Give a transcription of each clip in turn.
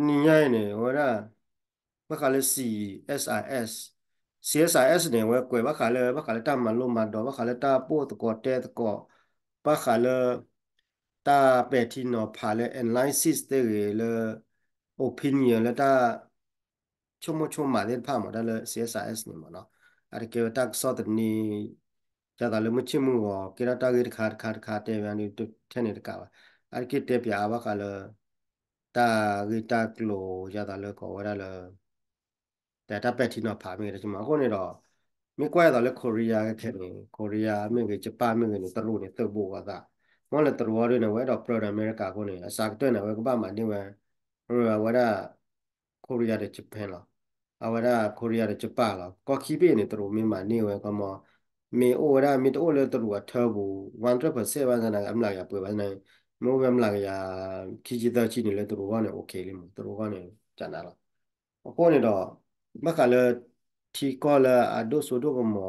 နံၤညါအံၤန့ၣ် အဝဲဒၣ် ဘၣ်ဃးလၢ C S I S, C S I S န့ၣ် အဝဲကွဲးဘၣ်ဃးလၢ ဘၣ်ဃးလၢတၢ်မၤလိမၤဒိး ဘၣ်ဃးလၢတၢ်ပိၢ်သကိးတဲသကိး ဘၣ်ဃးလၢ တၢ်ပဲာ်ထံနီၤဖးလၢ analysis သ့ၣ်ဂ့ၤလၢ opinion လၢတၢ် ဆိကမိၣ်ဆိကမးသ့ၣ်တဖၣ်မ့ၢ် တၢ်လၢ C S I S န့ၣ်မ့ၢ်နီၤ, အတကဲဝဲတၢ်ကစီၣ်သန့ ယသးလၢမုၢ်ဆ့ၣ်မုၢ်ဂီၤ ကဲထီၣ်တၢ်ဂ့ၢ်တခါတခါတခါတဲဝဲဒၣ်ထဲန့ၣ်တကးဘၣ်, အတက့ၢ်တဲပၠးအါဘၣ်ဃးလၢ တၢ်ဂ့ၢ်တၢ်ကျိၤ ယသးလၢကိးဝဲဒၣ်လၢ တၢ်ပဲာ်ထံနီၤဖးမ့ၢ်ဂ့ၤတမး အဃိန့ၣ်ဒီး မ့ၢ်ကွၢ်ယသးလၢ Korea ခဲခဲန့ၣ် Korea မ့ၢ်ဂ့ၤ Japan မ့ၢ်ဂ့ၤန့ၣ် တရူးန့ၣ် သုးဘူးအသး, မ့ၢ်လၢတရူးအီၤဒ်န့ၣ် အဝဲအဲၣ်ဒိးပြၢဒီးအမဲရကၤအဃိန့ၣ် အစှၤကတၢၢ်န့ၣ် အဝဲကဘၣ်မၤန့ၢ်ဝဲ အဝဲဒၣ် Korea ဒီး Japan လီၤ. အဝဲဒၣ် Korea ဒီး Japan လီၤ. ကီၢ်ခံဘ့ၣ်န့ၣ် တရူးမ့ၢ်မၤန့ၢ်ဝဲကီမီ မ့ၢ်အိၣ်ဝဲဒၣ် မ့ၢ်တအိၣ်လၢတရူးအထၢပူၤ one hundred percent ဘၣ်ဆၣ်န့ၣ် အမျးကယၤပှဲၤဘၣ်ဆၣ်န့ၣ် မ့ၢ်အိၣ်ဝဲမျးကယၤ ခံဆံသၢဆံန့ၣ် လၢတရူးအဂီၢ်န့ၣ် okay လံမး တရူးအဂီၢ်န့ၣ် ကနၤလီၤ. အဃိန့ၣ်ဒီး ဘၣ်ဃးလၢ ထံကီၢ်လၢအဒိၣ်စိဒိၣ်ကမီ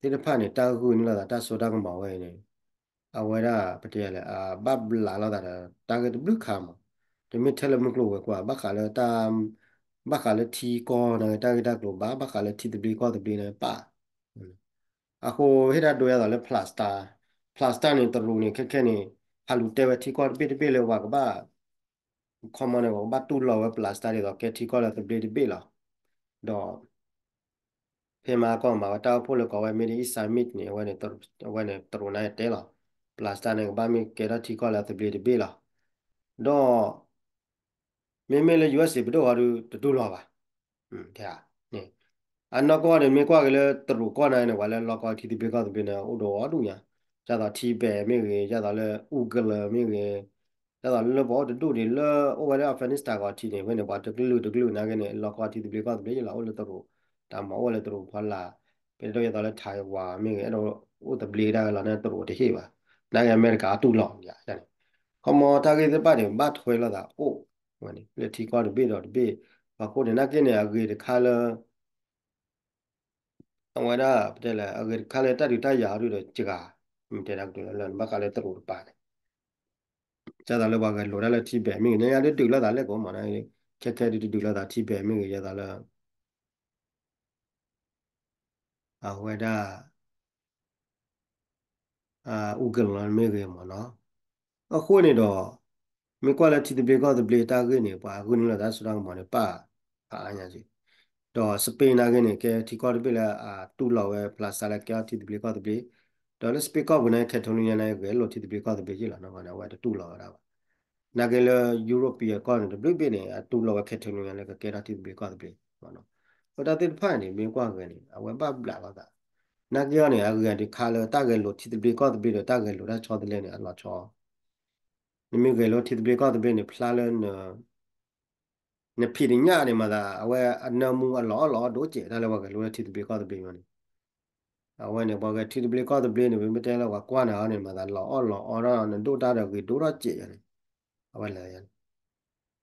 ၤသ့ၣ်တဖၣ်န့ၣ် တၢ်ဂုာ်န့ၢ်လိာ်သးတၢ်စိတၢ်ကမီၤဝဲအံၤန့ၣ် အဝဲဒၣ်ပတဲလဲၣ် အဘၣ်ဘျးလိာ်သးဒီး တၢ်ဂ့ၢ်တဘျုးခါမး, တမ့ၢ်ထဲလၢမုၢ်ကျိၤဝဲၤကွာ် ဘၣ်ဃးလၢတၢ် ဘၣ်ဃးလၢထံကီၢ်န့ၣ် တၢ်ဂ့ၢ်တၢ်ကျိၤဘၣ် ဘၣ်ဃးလၢထံသဘျ့ကီၢ်သဘျ့န့ၣ်ပၣ် အဃိဟ့ၣ်တၢ်ဒိအသးလၢ Palestine, Palestine န့ၣ် တရူးန့ၣ် ခဲခဲန့ၣ် ဟးလူၤတဲဝဲထံကီၢ်တဘ့ၣ်တဘ့ၣ်လၢပှၤကဘၣ် ခီမီန့ၣ် ပှၤကဘၣ်တူၢ်လိာ်ဝဲ Palestine ဒ်သိးကဲထံကီၢ်လၢသဘျ့တဘ့ၣ်လီၤ. ဒီး ဖဲမဟါကီၢ်မၤဝဲတၢ်အိၣ်ဖှိၣ်လၢကိးဝဲ Middle East Summit န့ၣ် အဝဲန့ၣ် အဝဲန့ၣ် တရူးန့ၣ်တဲလီၤ Palestine န့ၣ် ကဘၣ်မ့ၢ်ကဲထီၣ်ထံကီၢ်လၢသဘျ့တဘ့ၣ်လီၤ. ဒီး မ့မ့ၢ်လၢ ယူအက်စ် ပဒိၣ်အီၤဒုး တတူၢ်လိာ်ဘၣ်. အနီၢ်ကီၢ်န့ၣ်မ့ၢ်ကွၢ်က့ၤလၢတရူးကီၢ်န့ၣ်န့ၣ် ပှၤလၢလီၢ်ကီၢ်ထံသဘျ့ကီၢ်သဘျ့န့ၣ် အိၣ်ဒီးအီၤဒူၣ်ညါ, ဒ်သိး Tibet မ့ၢ်ဂ့ၤ, ဒ်သိးလၢ Uyghur မ့ၢ်ဂ့ၤ, ဒ်သိးလၢပှၤအိၣ်တဒူၣ်ဒံးလၢအိၣ်ဝဲလၢ Afghanistan ကီၢ်ထံးန့ၣ် ဖဲန့ၣ် ပှၤတကလုာ်တကလုာ်နာ်က့န့ၣ် လီၢ်ကီၢ်ထံသဘျ့ကီၢ်သဘျ့လီၤ အိၣ်လၢတရူး, တၢ်မၤအိၣ်ဝဲလၢတရူးဖီလာ်, ဖဲဒ်သိးလၢ Taiwan မ့ၢ်ဂ့ၤ အဲၣ်ဒိးအိၣ်သဘျ့ဒၣ်ဝဲလီၤန့ၣ် တရူးတဟ့ၣ်ဘၣ်, နာ်က့အမဲရကၤအတူၢ်လိာ်န့ၣ်, ခီမီတၢ်ဂ့ၢ်သ့ၣ်တဖၣ်န့ၣ် ဘၣ်ထွဲလိာ်သးအိၣ်ဝဲန့ၣ် လၢထံကီၢ်တဘ့ၣ်ဒီးတဘ့ၣ်, ပှၤဃိန့ၣ် နာ်က့န့ၣ် အဂ့ၤတခါလၢ အဝဲဒၣ် ပတဲလဲၣ် အဂ့ၤတခါလၢတၢ်ဒုးတၢ်ယၤအီၤဒုးဒီးစှၤ, မ့ၢ်တဲဒၣ်ကတုၤလၢဘၣ်ဃးလၢတရူးတပၤန့ၣ်, ဒ်သိးလၢပှၤဂဲၤလိာ်တၢ်လၢထံဘဲၣ်မ့ၢ်ဂ့ၤ နညါဒုးဒုးလိာ်သးလဲၣ်ကိးမး ခဲခဲဒုးတဒုးလိာ်သးထံဘဲၣ်မ့ၢ်ဂ့ၤ ဒ်သိးလၢ အဝဲဒၣ် အူကလီမ့ၢ်ဂ့ၤမ့ၢ်နီၤ, အဃိန့ၣ်ဒီး မ့ၢ်ကွၢ်လၢထံသဘျ့ကီၢ်သဘျ့တၢ်ဂ့ၢ်န့ၣ် ပှၤဂုာ်န့ၢ်လိာ်သးစိတၢ်ကမီၤန့ၣ် ပၣ်ဖးအါညါက့, ဒီး Spain နာ်က့န့ၣ် ကဲထံကီၢ်တဘ့ၣ်လၢအတူၢ်လိာ်ဝဲ Palestine လၢကဲထီၣ်ထံသဘျ့ကီၢ်သဘျ့, ဒီးလၢ Spain ကီၢ်ပူၤန့ၣ် Catalonia န့ၣ် ဂဲၤလိာ်ထံသဘျ့ကီၢ်သဘျ့က့လီၤ, အဝဲတတူၢ်လိာ်ဝဲဒၣ်ဘၣ်. နာ်က့လၢ European ကီၢ်န့ၣ်တဘျုးဘ့ၣ်န့ၣ် အတူၢ်လိာ်ဝဲ Catalonia လၢကကဲထီၣ်ထံသဘျ့ကီၢ်သဘျ့, အတၢ်သ့ၣ်တဖၣ်န့ၣ် မ့ၢ်ကွၢ်ဂဲၤန့ၣ် အဝဲဘၣ်ဘျးလိာ်သး, နာ်က့အီၤန့ၣ် အဂ့ၤတခါလၢတၢ်ဂဲၤလိာ်ထံသဘျ့ကီၢ်သဘျ့ဒီးတၢ်ဂဲၤလိာ်တၢ်ဆီတလဲန့ၣ် အလီၤဆီ, နမ့ၢ်ဂဲၤလိာ်ထံသဘျ့ကီၢ်သဘျ့န့ၣ် ဖျါလၢ နဖံးတညၣ်န့ၣ်မၤသး အဝဲအနၢမူအလီၤအီၣ်လီၤအီၣ်ဒိၣ်စဲး တၢ်လၢပှၤဂဲၤလိာ်ထံသဘျ့ကီၢ်သဘျ့န့ၣ်, အဝဲန့ၣ် ပှၤဂဲၤထံသဘျ့ကီၢ်သဘျ့န့ၣ် ပမ့ၢ်တဲလၢပှၤကွၢ်နၤအီၤန့ၣ် မၤသးလီၤအီၣ်လီၤအီၣ်ဒီးနဒိၣ်တၢ်ဒီးဂ့ၤဒိၣ်ထီၣ်စဲးန့ၣ်, အဝဲလဲၣ်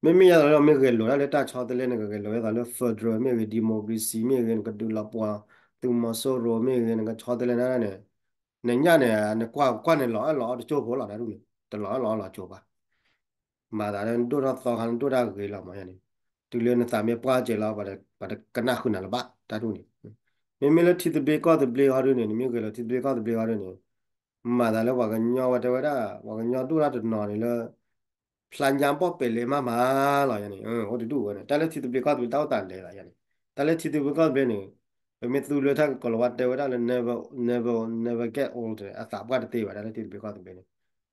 မ့မ့ၢ်ယသးလၢမ့ၢ်ဂဲၤလိာ်ဒၣ်လၢတၢ်ဆီတလဲ နကဂဲၤလိာ်ယသးလၢ federal မ့ၢ်ဂ့ၤ democracy မ့ၢ်ဂ့ၤ နကဒုးလီၤပှီၢ်သုးမီၤစိရိၤမ့ၢ်ဂ့ၤ နကဆီတလဲနၤန့ၣ်, နညၣ်န့ၣ် နကွၢ်ကွၢ်န့ၣ်လီၤအီၣ်လီၤအီၣ်တကၠိဖိလီၤ တၢ်ဒူၣ်န့ၣ် တလီၤအီၣ်လီၤအီၣ်လီၤကၠိဘၣ် မၤသးလၢနဒိၣ်ထီၣ်သီခါ နဒိၣ်တၢ်ဂ့ၤလီၤမးန့ၣ်, တုၤလၢနသးမ့ၢ်ပှၢ်စဲးလီၤ ပှၤတကနၣ်ဃုာ်နၤလၢၤဘၣ် တၢ်ဒူၣ်န့ၣ်, မ့မ့ၢ်လၢထံသဘျ့ကီၢ်သဘျ့ဟီဒ်န့ၣ် နမ့ၢ်ဂဲၤလိာ်ထံသဘျ့ကီၢ်သဘျ့ဟီဒ်န့ၣ်, မၤသးလၢပှၤကညီဝဲတဲဝဲဒၣ် ပှၤကညီဒိၣ်တၢ်တနီၤန့ၣ်လၢ ဖျါညါဘီၣ်ပဲာ်လဲၤမးမးလီၤယၤန့ၣ်, အိၣ်တဒူၣ်ဝဲန့ၣ် တၢ်လၢထံသဘျ့ကီၢ်သဘျ့တၢ်အိၣ်သးဒဲးလီၤယၤန့ၣ်, တၢ်လၢထံသဘျ့ကီၢ်သဘျ့န့ၣ်, ပမ့ၢ်သူလၢတၢ်ကကိးလီၤဝဲတဲဝဲဒၣ်လၢ never, never, never get old န့ၣ် အသးပှၢ်တသ့ဘၣ် တၢ်လၢထံသဘျ့ကီၢ်သဘျ့န့ၣ်,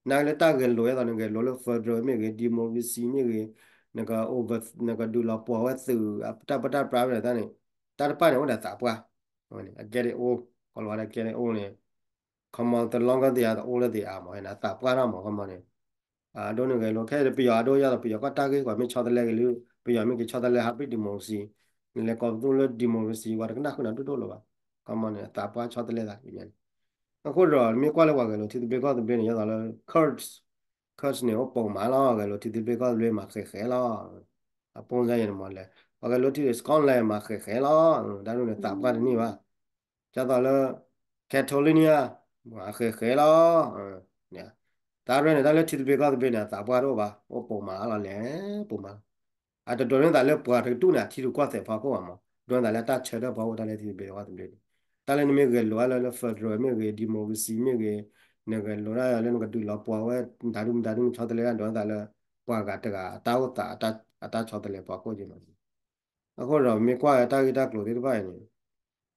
နာ်က့လၢတၢ်ဂဲၤလိာ်အသိးန့ၣ် ဂဲၤလိာ်လၢ federal မ့ၢ်ဂ့ၤ democracy မ့ၢ်ဂ့ၤ, နက over နကဒုးလီၤပှီၢ်ဝဲသုး တၢ်ပၢတၢ်ပြးဝဲန့ၣ်တၢ်န့ၣ်, တၢ်တဖၣ်န့ၣ် အိၣ်ဒီးသးပှၢ်, အဝဲန့ၣ် အ get old ကိးလီၤဝဲဒၣ် get old န့ၣ် ခီမီ the longer they are, the older they are မး အသးပှၢ်ထီၣ်မး ခီမီန့ၣ်, အဒိန့ၣ်ဂဲၤလိာ် ခဲအံၤပယီၤအဒိ ယသးပယီၤကီၢ်တၢ်ဂ့ၢ် ပှၤမ့ၢ်ဆီတလဲက့ၤလၢ ပယီၤမ့ၢ်က့ၤဆီတလဲ hybrid democracy နလဲၤကိးပသူလၢ democracy ပှၤတကနၣ်ဃုာ်နၤဒိၣ်ဒိၣ်လၢၤဘၣ်, ခီမီန့ၣ် အသးပှၢ်ဆီတလဲသးန့ၣ်, အဃိဒီး မ့ၢ်ကွၢ်လၢပှၤဂဲၤလိာ်ထံသဘျ့ကီၢ်သဘျ့န့ၣ် ယသးလၢ Kurds, Kurds န့ၣ် အိၣ်ပိာ်မးလီၤ ဂဲၤလိာ်ထံသဘျ့ကီၢ်သဘျ့မၤဃဲးဃဲးလီၤ, အပိၢ်စါယဲန့ၣ်မးလဲၣ်, ပှၤဂဲၤလိာ်ထံသဘျ့ Scotland မၤဃဲးဃဲးလီၤ, တၢ်ဒ်န့ၣ် သးပှၢ်တန့ၢ်ဘၣ် ဒ်သိးလၢ Catalonia မၤဃဲးဃဲးလီၤ, တၢ်ရဲၣ်န့ၣ် တၢ်လၢထံသဘျ့ကီၢ်သဘျ့န့ၣ် အသးပှၢ်တအိၣ်ဘၣ်, အိၣ်ပိာ်မးလီၤလဲၣ်, ပိာ်မးလီၤ, အတဒိးန့ၢ်သးလၢပှၤတဒူၣ်န့ၣ် အထံရူၢ်ကီၢ်သဲးဖီခိၣ်ဘၣ်မး, ဒိးန့ၢ်သးလၢတၢ်ဆၢထၢၣ်ဖီခိၣ် တၢ်လၢထံသဘျ့တဝီသဘျ့န့ၣ်, တၢ်လၢနမ့ၢ်ဂဲၤလိာ်အါလၢ federal မ့ၢ်ဂ့ၤ democracy မ့ၢ်ဂ့ၤ, နဂဲၤလိာ်ဒၣ်လၢနကဒုးလီၤပှီၢ်ဝဲ မတၤဒုမတၤဒုနဆီတလဲဒၣ် ဒိးန့ၢ်သးလၢ ပှၤဂၤတဂၤအတၢ်အိၣ်သး အတၢ်ဆီတလဲဖီခိၣ်က့မး. အဃိဒီးမ့ၢ်ကွၢ်တၢ်ဂ့ၢ်တၢ်ကျိၤသ့ၣ်တဖၣ်အံၤန့ၣ်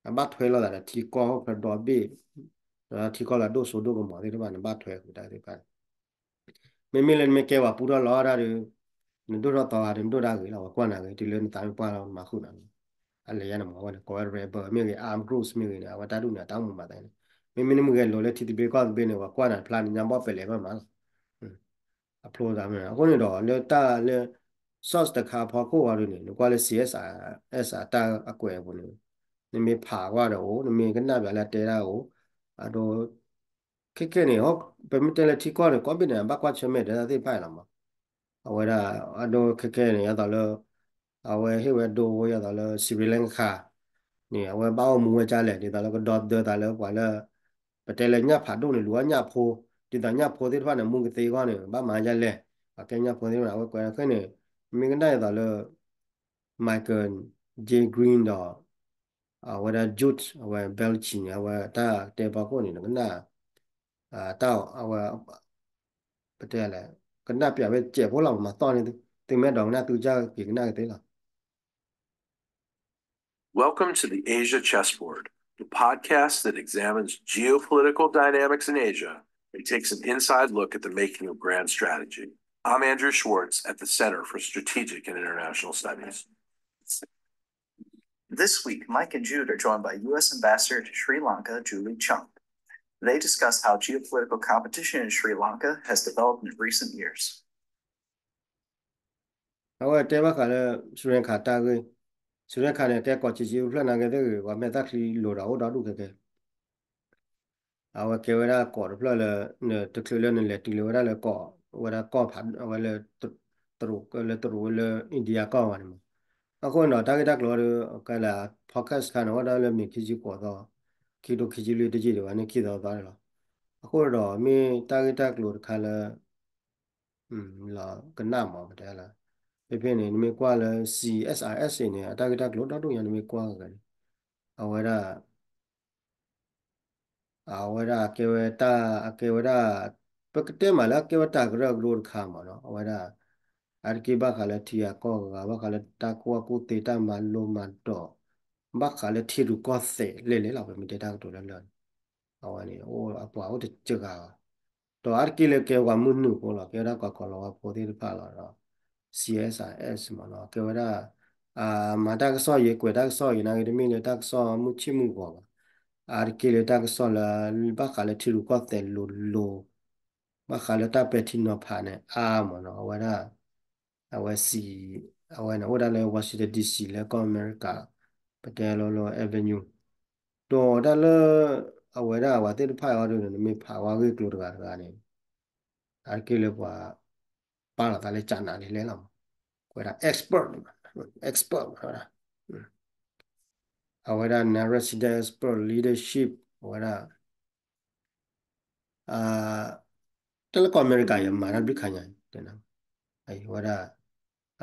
အဘၣ်ထွဲလိာ်သးဒီးထံကီၢ်ဟီၣ်ခိၣ်ဒီဘ့ၣ်, ဒီးထံကီၢ်လၢအဒိၣ်စိဒိၣ်ကမီၤသ့ၣ်တဖၣ်န့ၣ် ဘၣ်ထွဲဃုာ်တၢ်သ့ၣ်တဖၣ်န့ၣ်, မ့မ့ၢ်လၢနမ့ၢ်ကဲပှၤပူထီၣ်လီၤတၢ်ဒီး နဒိၣ်ထီၣ်သီဂၤဒီးနဒိၣ်တၢ်ဂ့ၤလီၤ ပှၤကွၢ်နၤဂ့ၤ တုၤလၢနသးမ့ၢ်ပှၢ်လီၤမၤဃုာ်နၤလီၤ. အလဲၤယါန့ၣ်မး အဝဲန့ၣ် ကိးဝဲ rebel မ့ၢ်ဂ့ၤ armed groups မ့ၢ်ဂ့ၤန့ၣ် အဝဲတၢ်ဒူၣ်န့ၣ် အတၢ်အိၣ်မူမၤသးန့ၣ်, မ့မ့ၢ်နမ့ၢ်ဂဲၤလိာ်လၢထံသဘျ့ကီၢ်သဘျ့န့ၣ် ပှၤကွၢ်နၤတဖျါနညါဘီၣ်ပဲာ်လဲၤဘၣ်မးလီၤ. အဖျိသးမ့ၢ် အဃိန့ၣ်ဒီး လၢတၢ်လၢ source တခါဖီခိၣ်ဝဲဒၣ်န့ၣ် နကွၢ်လၢ C S I S အတၢ်အကွဲးအပူၤန့ၣ် နမ့ၢ်ဖးကွၢ်ဒီးအိၣ် နမ့ၢ်ကနၣ်ပၠးလၢအတဲဒၣ်အိၣ်, အဒိ ခဲခဲန့ၣ် ပမ့ၢ်တဲလၢထံကီၢ်န့ၣ် ကိးဘ့ၣ်န့ၣ် ဘၣ်ကွၢ်ဆၢၣ်မဲာ်ဒီးတၢ်သ့ၣ်တဖၣ်အံၤလီၤမး. အဝဲဒၣ် အဒိခဲခဲန့ၣ် ယသးလၢ အဝဲဟ့ၣ်ဝဲဒိဝဲယသးလၢ Sri Lanka န့ၣ် အဝဲဘၣ်အိၣ်မူဝဲဒ်လဲၣ် ဒ်သိးလၢကဒီသဒၢသးလၢပှၤလၢ ပတဲလၢညၣ်ဖးဒိၣ်န့ၣ် လူၤအီၣ်ညၣ်ဖိ, ဒ်သိးညၣ်ဖိသ့ၣ်တဖၣ်န့ၣ် မူကသ့အဂီၢ်န့ၣ် ဘၣ်မၤဒ်လဲၣ်, ပှၤကဲညၣ်ဖိသ့ၣ်တဖၣ်န့ၣ် အဝဲကွဲးခဲန့ၣ် မ့ၢ်ကနၣ်ယသးလၢ Michael J Green ဒီး အဝဲဒၣ် Jude အဝဲ Belchi န့ၣ် အဝဲတၢ်တဲဖီခိၣ်န့ၣ် နကနၣ် တၢ်အဝဲ ပတဲလဲၣ် ကနၣ်ပၠးဝဲစဲးဖိလီၤ ပမၤသီၣ်န့ၣ် သုမ့ၢ်အဲၣ်ဒိးကနၣ်သုကစၢ်က့ၤကနၣ်ကသ့လီၤ. Welcome to the Asia Chessboard, the podcast that examines geopolitical dynamics in Asia and takes an inside look at the making of grand strategy. I'm Andrew Schwartz at the Center for Strategic and International Studies. This week, Mike and Jude are joined by U S Ambassador to Sri Lanka, Julie Chung. They discuss how geopolitical competition in Sri Lanka has developed in recent years. အဝဲတဲဘၣ်ဃးလၢ Sri Lanka တၢ်ဂ့ၢ်, Sri Lanka န့ၣ် ကဲကီၢ်ဆံးဆံးဖျၢၣ်နာ်က့သ့ၣ်ဂ့ၤ ပှၤမဲာ်သၣ်ချံလိၤဒီးအိၣ်ဒီဒူၣ်ခဲကဲ အဝဲကဲဝဲဒၣ်ကီးတဖျၢၣ်လၢ တချုးလၢနလဲၤတုၤလၢဝဲဒၣ်လၢကီး ဝဲဒၣ်ကီၢ်ဖး အဝဲလၢ တရူး လၢတရူးလၢ India ကီၢ်ဝဲန့ၣ်မး. အဃိန့ၣ်ဒီး တၢ်ဂ့ၢ်တၢ်ကျိၤဒီး ကဲလၢ podcast ခါန့ၣ် အိၣ်ဒၣ်လၢမ့ၢ်ခံဆံဃိးသီ ခံကထိခံဆံလွံၢ်တယံာ်ဒံးဘၣ်န့ၣ် ခံသီသီန့ၣ်လီၤ. အဃိန့ၣ်ဒီး မ့ၢ်တၢ်ဂ့ၢ်တၢ်ကျိၤတခါလၢ လီၤကနၣ်မး ပတဲလၢ ဖဲဖဲန့ၣ် နမ့ၢ်ကွၢ်လၢ C S I S န့ၣ် အတၢ်ဂ့ၢ်တၢ်ကျိၤဒီဒူၣ်ညါ နမ့ၢ်ကွၢ်ဂ့ၤန့ၣ် အဝဲဒၣ် အဝဲဒၣ်ကဲဝဲတၢ် အကဲဝဲဒၣ် ပကတဲမးလၢအကဲဝဲတၢ်ကရၢကရိတခါမးနီၤ အဝဲဒၣ် အါတက့ၢ်ဘၣ်ဃးလၢထံဂၤကီၢ်ဂၤ ဘၣ်ဃးလၢတၢ်ကူၣ်ဘၣ်ကူၣ်သ့ တၢ်မၤလိမၤဒိး ဘၣ်ဃးလၢထံရူၢ်ကီၢ်သဲးလဲၣ်လဲၣ်လီၤ ပမ့ၢ်တဲတၢ်ကတိၤလၢလၢာ်န့ၣ် အဝဲန့ၣ် အပှၤအိၣ်တစှၤဘၣ် ဒီးအါတက့ၢ်လၢကဲပှၤမုၢ်နုာ်ဖိလီၤ ကဲဝဲဒၣ်ပှၤကီၤလၤဝါဖိသ့ၣ်တဖၣ်လီၤဒီး C S I S မ့ၢ်နီၤ ကဲဝဲဒၣ် မၤတၢ်ကစီၣ်ယံၤ ကွဲးတၢ်ကစီၣ်ယံၤ နာ်က့တမ့ၢ်လၢတၢ်ကစီၣ်မုၢ်ဆ့ၣ်မုၢ်ဂီၤဘၣ် အါတက့ၢ်လၢတၢ်ကစီၣ်လၢ ဘၣ်ဃးလၢထံရူၢ်ကီၢ်သဲးလိၤလိၤ ဘၣ်ဃးလၢတၢ်ပဲာ်ထံနီၤဖးန့ၣ် အါမ့ၢ်နီၤ အဝဲဒၣ် အဝဲစံး အဝဲန့ၣ်အိၣ်ဒၣ်လၢ Washington D C လၢကီၢ်အမဲရကၤ ပတဲလၢ Avenue ဒီးတၢ်လၢ အဝဲဒၣ်အဝဲသ့ၣ်တဖၣ်အံၤဒီး နမ့ၢ်ဖးဝဲဂ့ၢ်ကျိၤတဂၤတဂၤန့ၣ် အါတက့ၢ်လၢပှၤ ပာ်လီၤသးလၢကၠးနးလဲၣ်လဲၣ်လီၤမး ကွဲးဒၣ် expert န့ၣ် expert မးဝဲဒၣ် အဝဲဒၣ် narrative expert leadership အဝဲဒၣ် တၢ်လၢကီၢ်အမဲရကၤအံၤ မၤတၢ်ဘျုးခါညါ တဲနၤ အံၤဝဲဒၣ်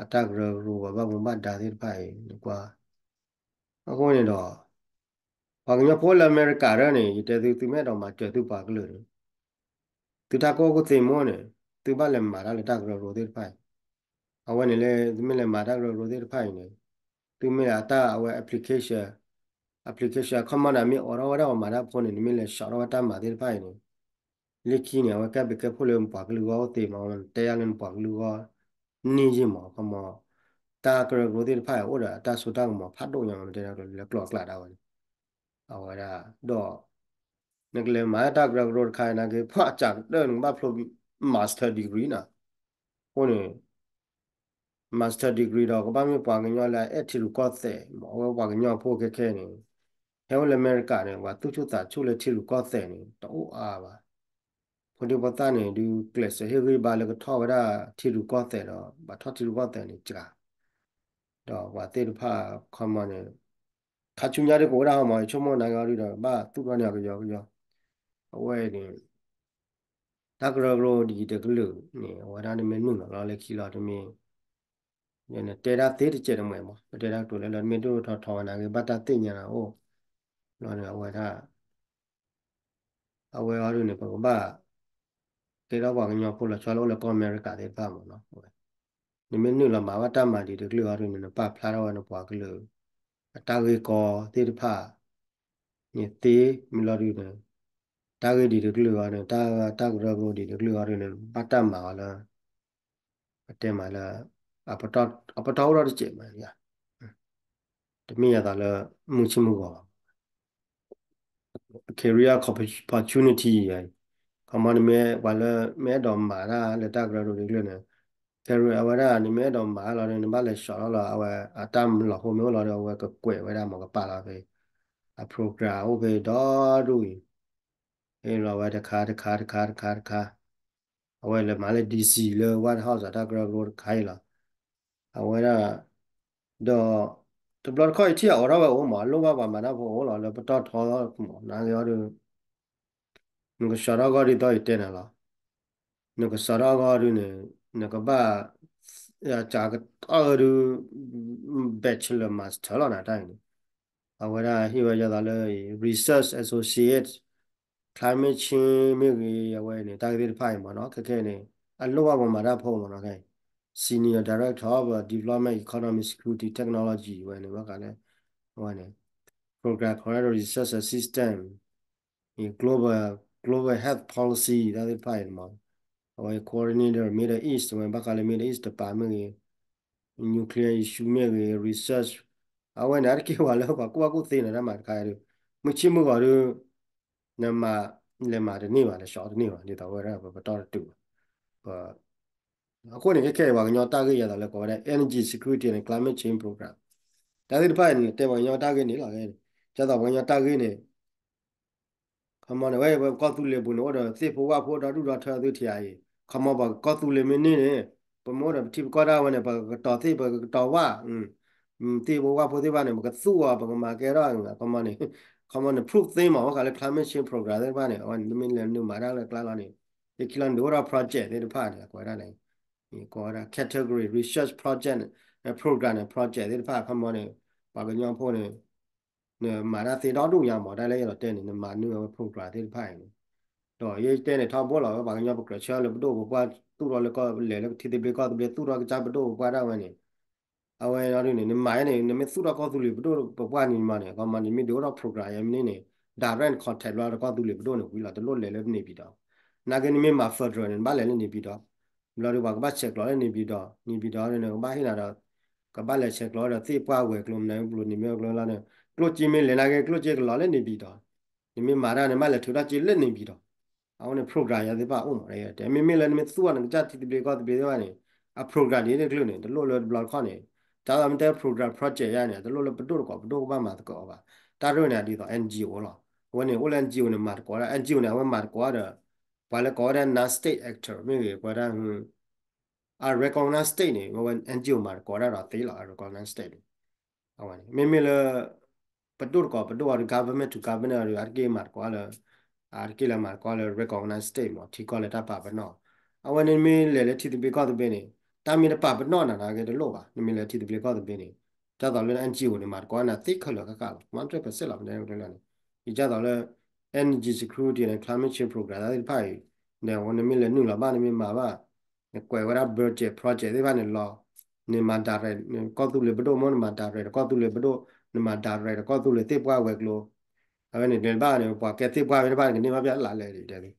အတၢ်ကရၢကရိပှၤဘၣ်မူဘၣ်ဒါသ့ၣ်တဖၣ်အံၤ နကွၢ် အဃိန့ၣ်ဒီး ပှၤကညီဖိလၢအမဲရကၤဒၣ်န့ၣ် ယတဲသု သုမ့ၢ်အဲၣ်ဒိးမၤစၢၤသုပှၤကလုာ်န့ၣ် သုတၢ်ကူၣ်ဘၣ်ကူၣ်သ့မိၢ်န့ၣ် သုဘၣ်လဲၤမၤတၢ်လၢတၢ်ကရၢကရိသ့ၣ်တဖၣ်အံၤ အဝဲန့ၣ်လၢ သုမ့ၢ်လဲၤမၤတၢ်ကရၢကရိသ့ၣ်တဖၣ်အံၤန့ၣ် သုမ့ၢ်အတၢ်အဝဲ application application ခီမီန့ၣ် မ့ၢ်အိးထီၣ်ဝဲဒၣ်ပှၤမၤတၢ်ဖိန့ၣ် နမ့ၢ်လဲၤဆှးထီၣ်ဝဲတၢ်မၤသ့ၣ်တဖၣ်အံၤန့ၣ် လၢခံန့ၣ် အဝဲကဲဘျုးကဲဖှိၣ်လၢနပှၤကလုာ်ဂီၢ်အိၣ်သ့မး တဲယၤလၢနပှၤကလုာ်ဂီၢ် န့ၢ်ယံာ်မး ခီမီ တၢ်ကရၢကရိသ့ၣ်တဖၣ်အံၤ အိၣ်ဒီးအတၢ်စိတၢ်ကမီၤဖးဒိၣ်ညါမး တဲလၢကျိာ်အကျးဒၣ်ဝဲန့ၣ် အဝဲဒၣ်ဒီး နကလဲၤမၤတၢ်ကရၢကရိတခါအံၤနာ်က့ ပှၤစှၤကတၢၢ်နကဘၣ်ဖျိ master degree နီၤ အဃိန့ၣ် master degree ဒီးကဘၣ်မ့ၢ်ပှၤကညီလၢအအဲၣ်ထံရူၢ်ကီၢ်သဲး မ့ၢ်အဝဲပှၤကညီဖိခဲခဲန့ၣ် ဟဲအိၣ်လၢအမဲရကၤန့ၣ် ပှၤသူၣ်ဆူၣ်သးဆူၣ်လၢထံရူၢ်ကီၢ်သဲးန့ၣ် တအိၣ်အါဘၣ် ဖိဒံဖိသၣ်န့ၣ် ဒုးကျဲးစၢးဟ့ၣ်ဂံၢ်ဘါလၢကထီၣ်ဝဲဒၣ်ထံရူၢ်ကီၢ်သဲးဒီး ဘၣ်ထီၣ်ထံရူၢ်ကီၢ်သဲးန့ၣ်စှၤ ဒီးပှၤသ့ၣ်တဖၣ်ခီမီန့ၣ် ခါဆူညါဒ်ကအိၣ်ဝဲဒၣ်ဟီမီ ယဆိကမိၣ်နာ်က့အီၤဒုဒီး ဘၣ်သူၣ်ထီၣ်န့ၢ်အီၤကယီကယီ အဝဲန့ၣ် တၢ်ကရၢကရိဒ်အံၤတကလုာ်န့ၣ် အဝဲဒၣ်နမ့ၢ်နုာ်လီၤလီၤလၢခံလီၤ တမ့ၢ် နတဲဒၣ်သ့တစဲးတမှဲၤမး, ပတဲဒၣ်ကတိၤလၢလၢမ့ၢ်ဒိၣ်ထီၣ်ထီဝဲနာ်က့ ဘၣ်တၢ်သ့ၣ်ညါနၤအိၣ်, ဘျီန့ၣ် အဝဲဒၣ် အဝဲအီၤဒုန့ၣ် ပကဘၣ် ကဲထီၣ်ပှၤကညီဖိလီၤဆီလၢအိၣ်လၢကီၢ်အမဲရကၤသ့ၣ်တဖၣ်မးနီၤ, နမ့ၢ်နုာ်လီၤမၤဘၣ်တၢ်မၤဒံးတကလုာ်အီၤဒုန့ၣ် နပာ်ဖျါထီၣ်ဝဲနပှၤကလုာ် အတၢ်ဂ့ၢ်ကီသ့ၣ်တဖၣ် န့ၣ်သ့မ့ၢ်လီၤဒုန့ၣ် တၢ်ဂ့ၢ်ဒံးတကလုာ်အီၤန့ၣ် တၢ် တၢ်ကရၢကရိဒံးတကလုာ်အီၤဒုန့ၣ် ဘၣ်တၢ်မၤအီၤလၢ ပတဲမးလၢ အပတီၢ် အပတီၢ်အိၣ်ထီၣ်တစဲးမး, တမ့ၢ်ယသးလၢ မုၢ်ဆ့ၣ်မုၢ်ဂီၤဘၣ် career opportunity ခီမီနမ့ၢ်ပှၤလၢမ့ၢ်အဲၣ်ဒိးမၤတၢ်လၢတၢ်ကရၢကရိတကလုာ်န့ၣ် career အဝဲဒၣ် နမ့ၢ်အဲၣ်ဒိးမၤလီၤန့ၣ် နဘၣ်လဲၤဆှီထီၣ်လီၤ အဝဲအတၢ်လီၢ်ဖိမ့ၢ်အိၣ်လီၤဒီး အဝဲကကွဲးဝဲဒၣ်မ့ၢ်ကပာ်လီၤဖဲ အ program အိၣ်ဖဲဒီဒူၣ်အံၤ လီၤဝဲတခါတခါတခါတခါတခါ အဝဲလဲၤမၤလၢ D C လၢ White House အတၢ်ကရၢကရိတခါအံၤလီၤ. အဝဲဒၣ် ဒီး တဘျီတခီၣ်အံၤထံၣ်အအိးထီၣ်ဝဲအိၣ်မး အလိၣ်ဘၣ်ပှၤမၤတၢ်ဖိအိၣ်လီၤ လၢပတီၢ်ထီမး နာ်က့အီၤဒု နကစှီထီၣ်ဂီၢ်ဒ်သိးယတဲနၤလီၤ. နကစှီထီၣ်ဂီၢ်ဒုန့ၣ် နကဘၣ် ကးကတီၢ်ဒု Bachelor Master လီၤနၤတၢ်အံၤန့ၣ် အဝဲဒၣ်ဟ့ၣ်ဝဲယသးလၢ Research Associate Climate Change မ့ၢ်ဂ့ၤ အဝဲန့ၣ် တၢ်ဂ့ၢ်သ့ၣ်တဖၣ်အံၤမ့ၢ်နီၤ ခဲခဲန့ၣ် အလိၣ်ဘၣ်ပှၤမၤတၢ်ဖိမ့ၢ်နီၤ ခဲ Senior Director of Development Economic Security Technology ဝဲန့ၣ် ဘၣ်ဃးလၢ အဝဲန့ၣ် Program Coordinator Research Assistant global global health policy တၢ်သ့ၣ်တဖၣ်အံၤမ့ၢ် အဝဲ coordinator Middle East ဝဲဘၣ်ဃးလၢ Middle East တပၤမ့ၢ်ဂ့ၤ nuclear issue မ့ၢ်ဂ့ၤ research အဝဲန့ၣ် အါတက့ၢ်ပှၤလၢပှၤကူၣ်ဘၣ်ကူၣ်သ့န့ၣ် တၢ်မၤတခါအံၤဒု မုၢ်ဆ့ၣ်မုၢ်ဂီၤဒု နမၤ လဲၤမၤတန့ၢ်ဘၣ် လဲၤဆှီတန့ၢ်ဘၣ် ဒ်သိးဝဲဒၣ်ပပတီၢ်တတုာ်ဘၣ် အဃိန့ၣ် ခဲခဲအံၤ ပှၤကညီတၢ်ဂ့ၢ်ယၤသးလၢကိးဝဲဒၣ် energy security and climate change program တၢ်သ့ၣ်တဖၣ်အံၤန့ၣ် တဲပှၤကညီတၢ်ဂ့ၢ်န့ၣ်လီၤ. ဒ်သိးပှၤကညီတၢ်ဂ့ၢ်န့ၣ် ခီမီန့ၣ် ဝဲပကီၢ်သူလ့ၤပူၤန့ၣ် အိၣ်ဒီးသ့ၣ်ဖိဝၣ်ဖိဒီဒူၣ်ဒီထၢသုထံးအံၤ ခီမီပှၤကီၢ်သူလ့ၤမ့ၢ်န့ၢ်န့ၣ် ပမ့ၢ်အိၣ်ဒီးပထံပကီၢ်ဒၣ်ဝဲန့ၣ် ပကကတီၤသ့ၣ် ပကကတီၤဝၣ် သ့ၣ်ဖိဝၣ်ဖိသ့ၣ်တဖၣ်န့ၣ် ပကသူၣ်အီၤ ပကမၤကဲထီၣ် ခီမီန့ၣ် ခီမီန့ၣ် proof သ့မး ဘၣ်ဃးလၢ climate change program သ့ၣ်တဖၣ်န့ၣ် အဝဲန့ၣ် နမ့ၢ်လဲၤနုာ်မၤတၢ်လၢကျါလီၤန့ၣ် ယခံလီၤနုာ်အိၣ်ဒီး project သ့ၣ်တဖၣ်န့ၣ် အကွဲးဒၣ်န့ၣ် ကိးဝဲဒၣ် category research project program န့ၣ် project သ့ၣ်တဖၣ် ခီမီန့ၣ် ပှၤကညီဖိန့ၣ် နမၤတၢ်သ့ဒီဒူၣ်ညါမး တၢ်လၢယအဲၣ်ဒိးတဲန့ၣ် နမၤနုာ်ဝဲ program သ့ၣ်တဖၣ်အံၤန့ၣ် ဒီးယဲတဲန့ၣ် ထီဘိလီၤဝဲ ပှၤကညီပကြၢးဆၢလၢပဒိၣ်ပပှၢ် သူၣ်ထီၣ်လၢကီၢ်လဲၤလၢထံသဘျ့ကီၢ်သဘျ့ သူၣ်ထီၣ်ကစၢ်ပဒိၣ်ပပှၢ်ဒၣ်ဝဲန့ၣ် အဝဲဒၣ်ဒုန့ၣ် နမၤန့ၣ် နမ့ၢ်သူၣ်ထီၣ်ကီၢ်သူလ့ၤပဒိၣ်ပပှၢ်န့ၣ်မးန့ၣ် ခီမီန့ၣ် မ့ၢ်ဒုးအိၣ်ထီၣ် program ယဲမ့ၢ်န့ၣ်န့ၣ် direct contact လီၤဒီးကီၢ်သူလ့ၤပဒိၣ်န့ၣ်ဝံၤလီၤ တလိၣ်လဲၤလၢန့ၣ်ပံၤဒီး နာ်က့နမ့ၢ်မၤ federal န့ၣ် နဘၣ်လဲၤလၢန့ၣ်ပံၤဒီး ဘျီဒီးပှၤကဘၣ်ဆဲးကျိးလၢန့ၣ်ပံၤဒီး န့ၣ်ပံၤဒီးန့ၣ် ကဘၣ်ဟ့ၣ်နၤဒီး ကဘၣ်လဲၤဆဲးကျိးဒီးသ့ၣ်ပှၢ်ဝဲၤကျိၤမနုၤ ကျိၤန့ၣ်မ့ၢ်ကျိၤလီၤန့ၣ် ကျိၣ်စ့မ့ၢ်လဲၤနာ်က့ ကျိၣ်စ့ကလီၤလၢန့ၣ်ပံၤဒီး နမ့ၢ်မၤတၢ်န့ၣ် ဘၣ်လဲၤထုးထီၣ်စ့လၢန့ၣ်ပံၤဒီး အဝဲန့ၣ် program ယၤသ့ၣ်တဖၣ်အိၣ်မး တဲမ့မ့ၢ်လၢနမ့ၢ်သူၣ်အီၤနကစၢ်ထံသဘျ့ကီၢ်သဘျ့သ့ၣ်တဖၣ်န့ၣ် အ program ဒ်န့ၣ်တကလုာ်န့ၣ် တလိၣ်လၢတဘျီတခီၣ်န့ၣ် တၢ်လီၤမ့ၢ်တဲ program project ယၤန့ၣ် တလိၣ်လၢပဒိၣ်တကိးပဒိၣ်ကဘၣ်မၤသကိးအီၤဘၣ် တၢ်ရဲၣ်န့ၣ် ဒ်သိး N G O လီၤ အဝဲန့ၣ် အိၣ်လၢ N G O န့ၣ် မၤသကိးဒၣ် N G O န့ၣ် အဝဲမၤသကိးဒီး ပှၤလၢကိးဝဲဒၣ် non-state actor မ့ၢ်ဂ့ၤ ပှၤဒၣ် အ recognize state န့ၣ် အဝဲ N G O မၤသကိးဒၣ်ဒီးသ့လီၤ အ recognize state န့ၣ် အဝဲန့ၣ် မ့မ့ၢ်လၢ ပဒိၣ်တကိးပဒိၣ်အီၤဒီး government to government အီၤဒီး အါတက့ၢ်မၤသကိးလၢ အါတက့ၢ်လၢမၤသကိးလၢ recognize state မး ထံကီၢ်လၢတၢ်ပာ်ပနီၣ် အဝဲန့ၣ်မ့ၢ်လဲၤလၢထံသဘျ့ကီၢ်သဘျ့န့ၣ် တၢ်မ့ၢ်တပာ်ပနီၣ်နၤနာ်က့တလိၣ်ဘၣ် နမ့ၢ်လဲၤထံသဘျ့ကီၢ်သဘျ့န့ၣ် ဒ်သိးလၢ N G O န့ၣ် မၤသကိးနၤသ့ခဲလၢာ်ဃၣ်ဃၣ်လီၤ မၤတပစဲးလီၤ မတဲလၢန့ၣ် ဒ်သိးလၢ energy security န့ၣ် climate change program သ့ၣ်တဖၣ်အံၤ နမ့ၢ်လဲၤနုာ်လီၤဘၣ် နမ့ၢ်မၤဘၣ် နကွဲးဝဲဒၣ် budget project သ့ၣ်တဖၣ်န့ၣ်လီၤ နမၤ direct ကီၢ်သူလ့ၤပဒိၣ်မ့ၢ် နမၤ direct ဒီးကီၢ်သူလ့ၤပဒိၣ် နမၤ direct ဒီးကီၢ်သူလ့ၤသ့ၣ်ပှၢ်ဝဲၤကျိၤ အဝဲန့ၣ် နဘၣ်န့ၣ် ပှၤကဲသ့ၣ်ပှၢ်ဝဲတဖၣ်န့ၣ် ကန့ၢ်ဘၣ်ဖဲအလါလဲၣ်ဒ်တဲ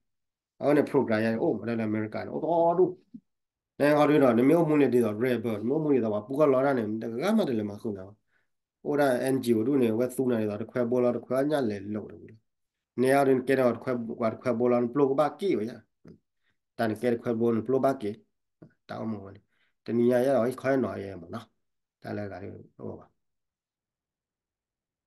အဝဲန့ၣ် program ယၤန့ၣ် အိၣ်မးဒၣ်လၢအမဲရကၤန့ၣ် အိၣ်တအီဒူၣ် နဟီဒုဒီး နမ့ၢ်အိၣ်မူန့ၣ်ဒ်သိး rebel နမ့ၢ်အိၣ်မူဒ်သိးပှၤပူၤကီၢ်လီတၢ်န့ၣ် တဂၤမးတလဲၤမၤဃုာ်နၤဘၣ် အိၣ်ဒၣ် N G O ဒူၣ်န့ၣ် အဝဲသူနၤဒ်သိး တခွဲဘိလီၤ တခွဲညၣ်လဲၤလိာ်တဝံၤလီၤ နဟီဒုနကဲထီၣ်ပှၤတခွဲဘိလီၤ နပျိၢ်ကဘၣ်က့ၣ်ဝဲယါ တၢ်နကဲတခွဲဘိ နပျိၢ်ဘၣ်က့ၤ တၢ်အိၣ်မူဝဲန့ၣ် တနံၤညါယဲဒီး ဟံၣ်ခီဟဲနီၤယဲမးနီၤ တၢ်လၢဂၤဒ်အိၣ်ဘၣ်